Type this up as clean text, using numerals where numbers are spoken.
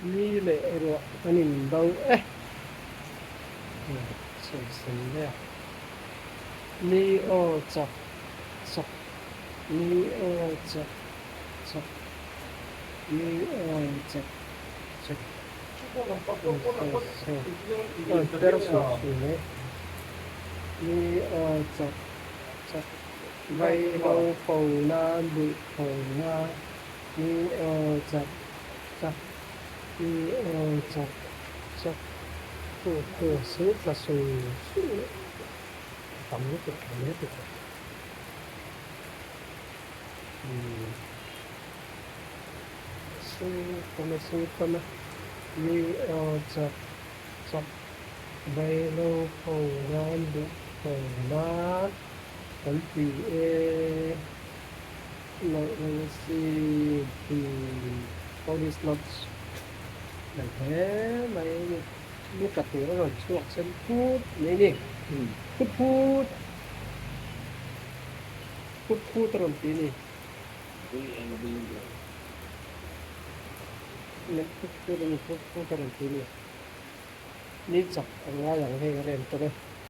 Ni leh ruah an indo e. Sawisel hle a. Ni aw chak chak, ni aw chak chak, ni aw chak chak. Aw per suh suh mai. Ni aw chak chak, vaihlo fo nan duh tho nan. Ni aw chak chak ni aw chak chak tu tu su tla su su tam lutuk tam lutuk umm su tam a su tam a ni aw chak chak vailo pho nan duh tho nan kan ti e. No, let me see all these nuts mai hle mai a ni. Ni tla tur a rawn chhuak sen phut mai a ni. Phut phut phut phut a rawn ti a ni. Phut phut a ni phut phut a rawn ti a ni. Ni chak a ngai ang hei a rem tawh e.